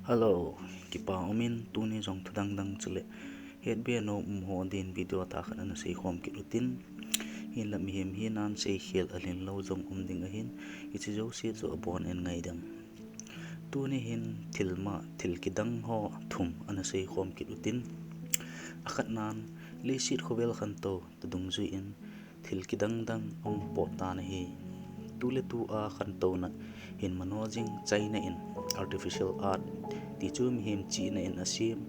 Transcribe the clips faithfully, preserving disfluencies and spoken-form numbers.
Hello, kipa umin tuni jong thu dang dang chule hetbe nom um ho din video thah khat ana seikhom kit utin. Hinla mihem hinan seikhel alhin lou jong um ding ahin, hiche jouse chu abon in ngaidam. Tuni hin thil ma, thil kidang ho thum ana seikhom kit utin. Akhatnan, leiset khovel khantou toh dungjui in thil kidang dang ahung pot tan ahi. Tuletu a khantouna hin mano jing China in artificial art, tichu mihem chihna in asem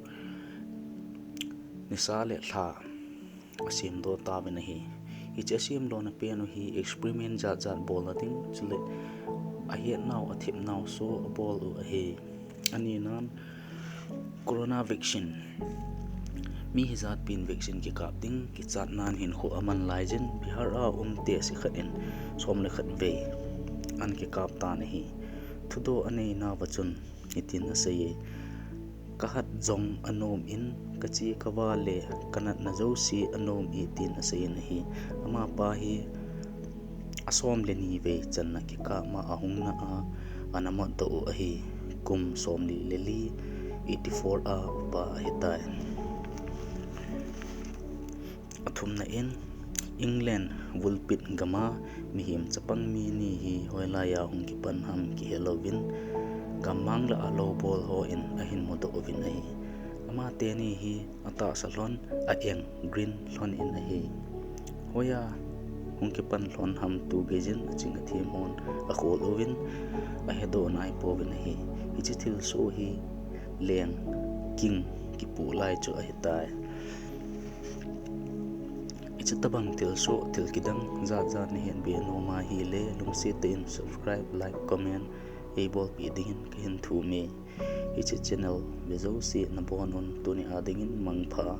nisa le lha asemdoh tauvin ahi. Hiche asemlona pen u hi experiment jat jat bolna ding chule ahetnau athepnau soh abol u ahi. Aninan, corona vaccine. Mi hijatpin vaccine kikap ding kichatnan hinkho aman laijin Bihar a um tehse khat in som le khat vei ana kikap tan ahi. Thudoh aneinauva chun hitin aseiye, kahat jong anom in, kache kava le kanatna jouse anom e tin aseiyin ahi. Amapa hi asom le ni vei channa kikap ma ahungna a ana matdoh u ahi. Kum somli le li, eighty four a upa ahitai. Athumna in, England vulpit gama mihem chapang mi ni hi hoilaiya hung kipan ham kihelouvin, gammang lah a loubol hon ahin mudoh uvin ahi. Amateni hi atahsa lhon, a-eng, green, lhon in ahi. Hoiya hung kipan lhon ham tu geijin aching athem hon akhol uvin, ahedoh naipouvin ahi. Hiche thilsoh hi leng, king, kipoh lai chu ahitai. Hiche tobang thilsoh thil kidang jat jat nahetbe nom ahile lungset tah in subscribe, like, comment eibolpeh dingin kahin thume. Hiche channel ve jouse nabonun tunia dingin mangpha.